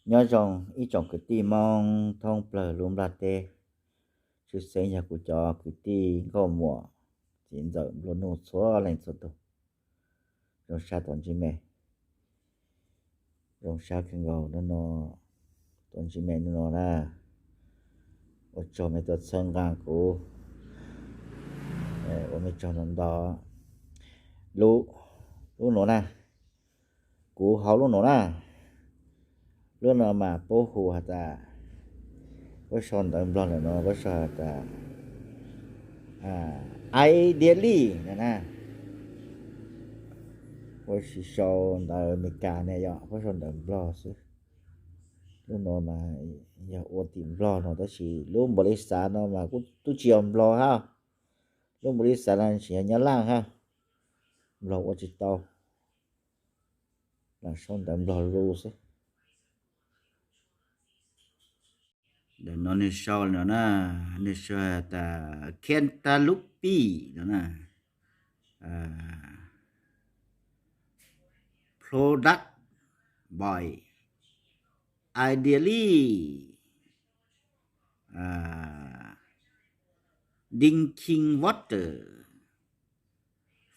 Nyob zoo ib tsoom kwv tij Hmoob thoob plawg lub nplaj teb, tshwj xeeb yog kuv cov kwv tij nkauj muam txiv ntxawm nplua nuj txhua leej txhua tus. Zoo sab tau ntsib me, zoo sab kawg nkaus hnub no tau ntsib me hnub no na. Ua tsaug me tuaj txhawb nqa kuv, ua me tsaug ntau ntau. Lub, lub nuav na, kuv hau lub nuav na. Lub no mas puab hu has tas, puab sau ntawv Nplog ntawm no puab sau has tas ideally no na. Puab tsis sau ntawv Amelikas ne yom, puab sau ntawv Nplog xwb. Lub no mas yog ua tim Nplog no tab sis lub npaum li xav no mas kuj tub tsis yog Nplog hab. Lub npaum li xav no tseem yog Nyab Laj hab. Nplog ua tsis tau, lam sau ntawv Nplog lug xwb. Ntawm no nwg sau no na, nwg sau has tas Cantaloupe no na, product by ideally drinking water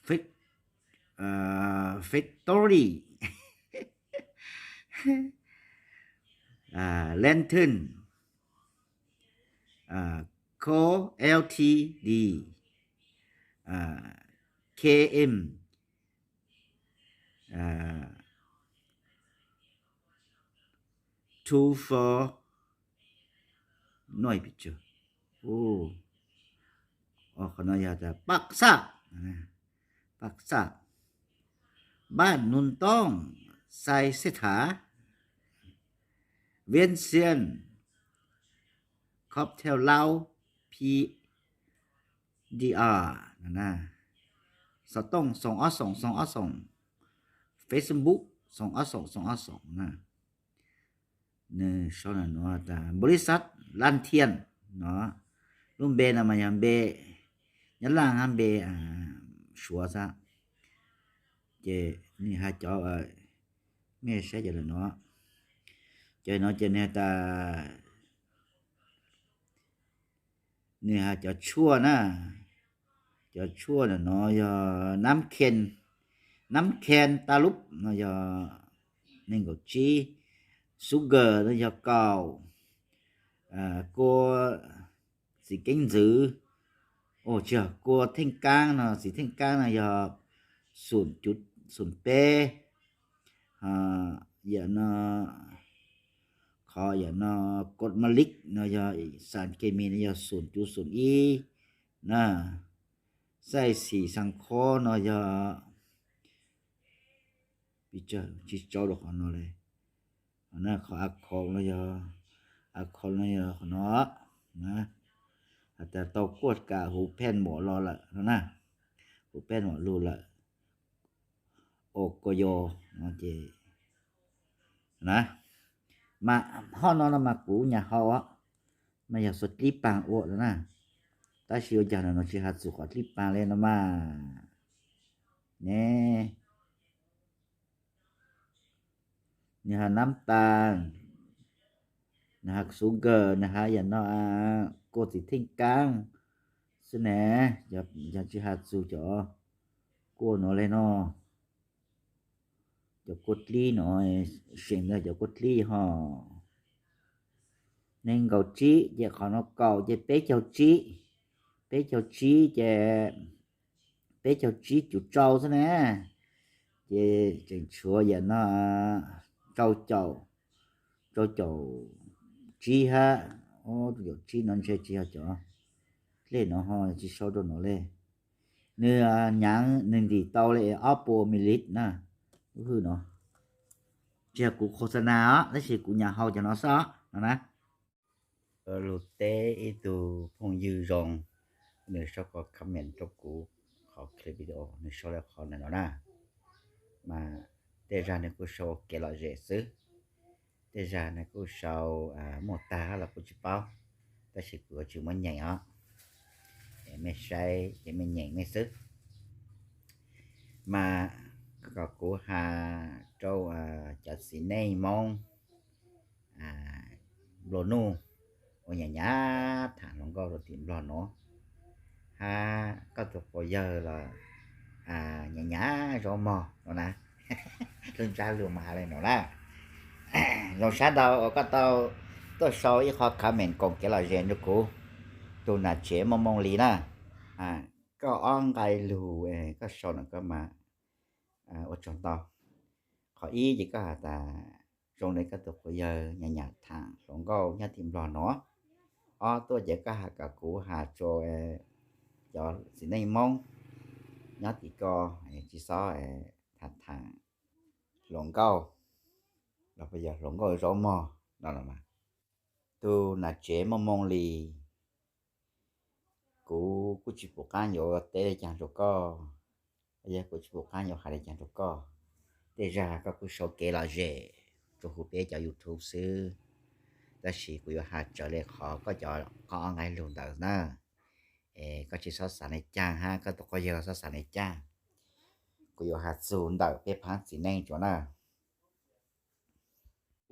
fac- factory Lantern Co Ltd Km two four no picture. Qhov no yog tas Paj Xaj, Paj Xaj, Npaj Nus Tooj, Xais Xeb Thav, Viaj Xiaj, Cocktail Lounge, P D R, Xov Tooj Xoom Ob Xoom Xoom Ob Xoom, Facebook Xoom Ob Xoom Xoom Ob Xoom na. Nws sau ntawm no tas npaum li xav Lan Thiaj no, lub npe no mas yog npe Nyab Laj hab npe Suav xwb. Ces nws has cov, mej saib cov ntawm no, cov no ces nws has tas, nws has cov tshuaj na, cov tshuaj ntawm no yog nab khees, nab khees ta lub no yog nees nkaum tsib, sugar no yog kaum, kua txiv keeb ntxwv, tsis yog, kua theej kaab no, txiv theej kaab no yog xoom peb, yam no, qhov yam no, kos ma lik no yog xas ke mis no yog xoom cuv xoom ib na, xais xim xas khob no yog, tsis tsaug rau qhov no le, qhov a khoom no yog, a khoom no yog qhov no, has tas tau kuaj kam huv pheej muam los lawm no na, huv pheej muam lug lawm, o ko yo no ces na, mas hoj no no mas kuv nyam hau, mas yog xuas dlib paag ua no na, tab sis ua caag no no tsis has txug qhov dlib paag le no mas ne. Nws has nab tas, nws has sugar, nws has yam no, kua txiv theej kaab xwb ne, yog tsis has txug cov kua no le no, cov kua dlib no, seem ntawm cov kua dlib ho nees nkaum tsib ces qhov no kaum ces peb caug tsib, peb caug tsib ces, peb caug tsib cuv rau xwb ne, ces tseem tshuav yam no rau caum, rau caum tsib hab, rau caum tsib no ntshe tsis yog cov dlej no ho tsis sau rau no le. Nws nyaav nws ntim tau le ob puas ml na, lub hwj no. Tsis yog kuv khos xa nas os, tab sis kuv nyam hau cov no xwb os no na. Lug teb ib tug phooj ywg zoo, nws sau qhov comment rau kuv, qhov clip video nws sau le qhov ntawm no na, mas tej zag nws kuj sau ua kev lom zem xwb, tej zag nws kuj sau muaj tag los kuj tsis paub, tab sis kuv yuav tsis muab nyeem os, mej saib ces mej nyeem mej xwb. Mas kom kuv has rau cov txiv neej Moob, nplua nuj, uas nyam nyam tham hluas nkauj rau tim Nplog nuav, hab koj tug quas yawg los nyam nyam zaub mog no na. Lub ntsab lug mas has le nuav na. Zoo sab ntau uas koj tau tuaj sau ib qho comment koom kev lom zem rau kuv, tug nam tsev Mooj Mooj Lis na. Koj ob nqai lug koj sau nuav koj mas ua tsaug ntau. Qhov ib ces koj has tas zoo le koj tug quas yawg nyam nyam tham hluas nkauj nyob tim Nplog nuav. Ob tuaj ces koj has kom kuv has rua cov txiv neej Moob nyob tim ko tsi xob tham tham hluas nkauj los puas yog hluas nkauj zaub mog no los mas. Tug nam tsev Mooj Mooj Lis, kuv kuj tsi pum qaab yuav teb le caag rua koj, yog kuv tsi pum qaab yuav has le caag rua koj. Tej zag koj kuj sau kev lom zem rua huv peb cov YouTube xwb, tab sis kuv yuav has raws le qhov koj cov qhov ob nqai lug ntawd na. Es koj tsi xob xaav le caag hab koj tug quas yawg xob xaav le caag, kuv yuav has txug ntawm peb phaab txiv neej tsuav na.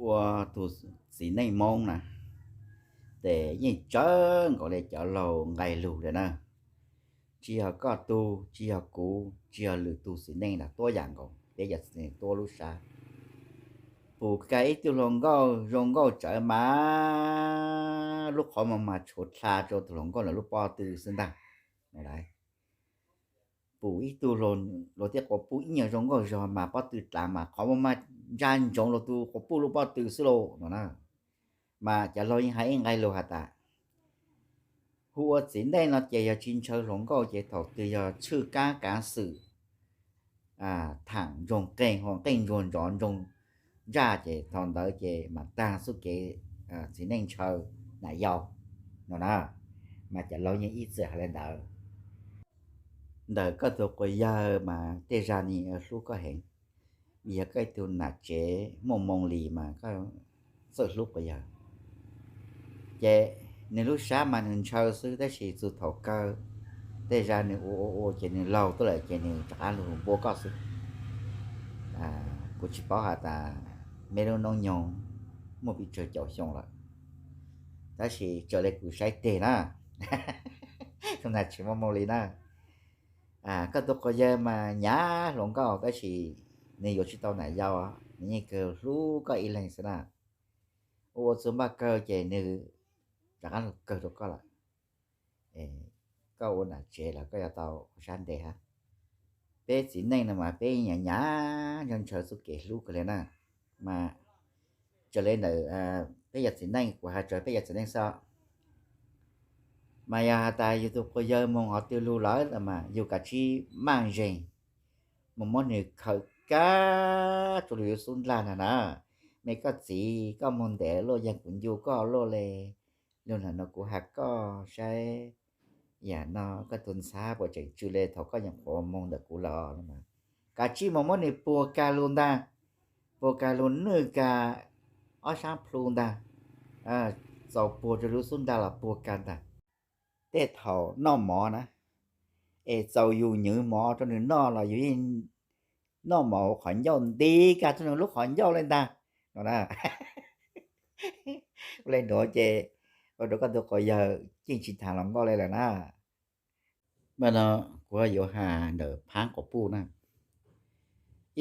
Ua tug txiv neej Moob na, tes yeej tsawv nkaus le cov laug nqai lug le na. Tsi yog koj tug, tsi yog kuv, tsi yog lwm tug txiv neej los tuab yaam nkaus, peb cov txiv neej tuab lub sab. Pum kag ib tug hluas nkauj zoo nkauj tsawv mas lub qhov muag mas tshuav dlha rua tug hluas nkauj ntawd lub pob tw xwb ntag. Pum ib tug luag tej quas puj ib nyuag zoo nkauj zog mas pob tw dlaav mas qhov muag mas ntsa ntsoov luag tug quas puj lub pob tw xwb lauj no na. Mas cov laug yeej has ib nqai lug has tas, hu ua txiv neej no ces yog tsi ntshaw hluas nkauj ces thaum twg yog tshwj kaab kaav xwm, thaam ntsoog qeej, hu qeej ntsuag ntsoov ntsoog ntsaj ces thaum ntawd ces mam taag xub kev txiv neej ntshaw nam yau no na. Mas cov laug yeej ib txwm has le ntawd. Ntawm koj tug quas yawg mas tej zag nwg hlub koj heev, vim yog koj ib tug nam tsev Mooj Mooj Lis mas koj txawj hlub quas yawg. Ces nwg lub sab mas nwg ntshaw xwb tab sis txug thaum kawg tej zag nwg ua ua ua ces nwg laug tuaj lawm ces nwg rov qaab lug npua koj xwb. Kuv tsi paub has tas meb lub noob nyoog muaj pes tsawg caum xyoo lawm, tab sis raws le kuv saib teg na, tug nam tsev Mooj Mooj Lis na, koj tug quas yawg mas nyav hluas nkauj tab sis nwg yuav tsi tau nam yau, nwg yeej kawg hlub koj ib leeg xwb na. Ua ua txug npaj kawg ces nwg rov qaab lug kawg rua koj lawm. Koj ua nam tsev los koj yuav tau ua sab ntev hab. Peb txiv neej no mas peb nyav nyav ntshaw ntshaw txuj kev hlub kawg le na. Mas raws le ntawm peb yog txiv neej, kuv has raws peb yog txiv neej xwb. Mas yog has tas yug tug quas yawg moog qhov twg lug lawm mas yug kav tsij maj zeeg moog muab nwg khawm kag rua lub xub ndlag ntag na. Me koj txiv, koj moog ntev luaj, yog kuv ncu koj luaj le, lug ntawm nuav kuv has koj saib, yam no koj tug ntxhab puas tseem tsw le thaum koj nyuam qhuav moog ntawm kuv lawm. Kav tsij moog muab nwg puag kag lug ntag, puag kag lug nwj kag ob sab plhu ntag, txaus puag rua lub xub ndlag los puag kag ntag. Tej thaum noj mov na, es txaus yus nywv mov rua nwg noj los yus yeej noj mov huv qhov ncauj nti kag rua nwg lub qhov ncauj le ntag no na. Le nuav ces ua rua koj tug quas yawg yeej tsi thaam hluas nkauj le lawm na. Mas no kuv yuav has ntawm phaab quas puj na.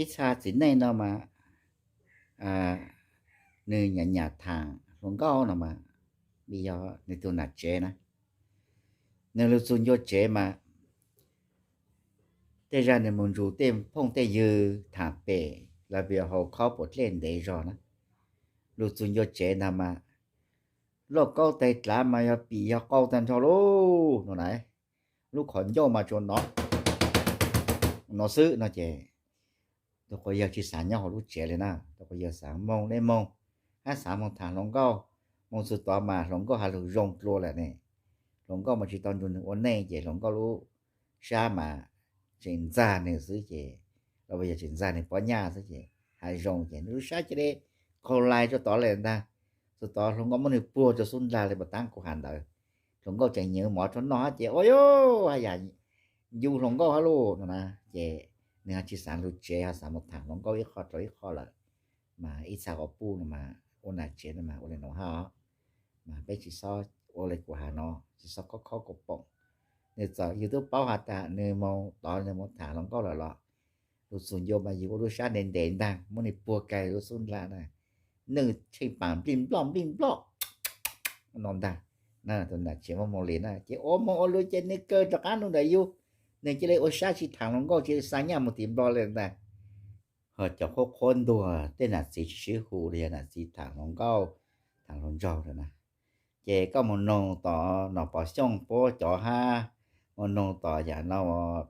Ib txha txiv neej no mas nwg nyam nyam thaam hluas nkauj no mas, vim yog nwg tug nam tsev na, nwg lug txug ncua tsev mas tej zag nwg moog nrug tej phooj tej ywg thaam pem los vim haus khob puam dlej ntev zog na. Lug txug ncua tsev ntag mas lauj kaub tais dlav mas yog pim yog qau tag nrho lauj no na. Lub qhov ncauj mas tsuas nov, nov xwb no ces tug quas yawg tsi xaav nyob huv lub tsev le na. Tug quas yawg xaav moog le moog, hab xaav moog thaam hluas nkauj, moog txug tod mas hluas nkauj has lug zoo dlua lawm ne. Hluas nkauj mas tsi tau nrug nwg ua neej ces hluas nkauj lub sab mas tseem ntxag nwg xwb ces, los yog tseem ntxag nwg pob nyaj xwb ces has zoo ces nwg lub sab cia li qaug lais rua tod le ntag. Txug tod hluas nkauj muab nwg puag rua xub ndlag le puag ta kuv has ntawd. Hluas nkauj tseem nywv mov rua noj hab ces ua yuj, has yam ncu hluas nkauj hab lauj no na. Ces nwg ho tsi xaav lug tsev, ho xaav moog thaam hluas nkauj ib qho rau ib qho lawm. Mas ib txha quas puj no mas ua nam tsev no mas ua le nuav hab os. Mas peb tsis txhob ua li kuv has no, tsis txhob khob khob kuv poom. Nws txawm yus twb paub has tas nws mus tod nws mus tham hluas nkauj lawm los, lus txuas ncua mas yus ua lub sab ntev ntev ntag, muab nws puag kag lub xub nra na, nws tsheej paam nplij nploj nplij nploj no ntag. Na tus nam tsev muab moo li na ces ua moo ua lus ces nws kaw rov qab nug ntawm yus, nws cia li ua sab tsis tham hluas nkauj cia li xa nyaj mus tim Nplog li ntag. Ho cov qhuab qhuab ntuag tej nam txiv tsis sib hu li, yog nam txiv tham hluas nkauj, tham hluas nraug na. Ces koj mus noog tom Nom Pov Xyooj puab cov hab, mus noog tom yam no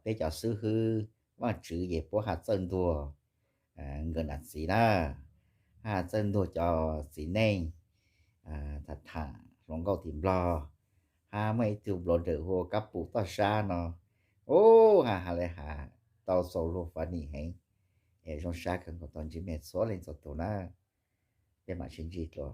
peb cov xib hwb Vaajtswv ces puab has txawj ntuag nkawd nam txiv na, has txawj ntuag cov txiv neej tham tham hluas nkauj tim Nplog. Hab muaj ib tug blogger hu ua Kab Pum Toj Sab no, ub, has has le has tau txaus luag funny heev. Es zoo sab kawg nkaus, tau ntsib mej txhua leej txhua tug na. Peb mam sib ntsib dlua.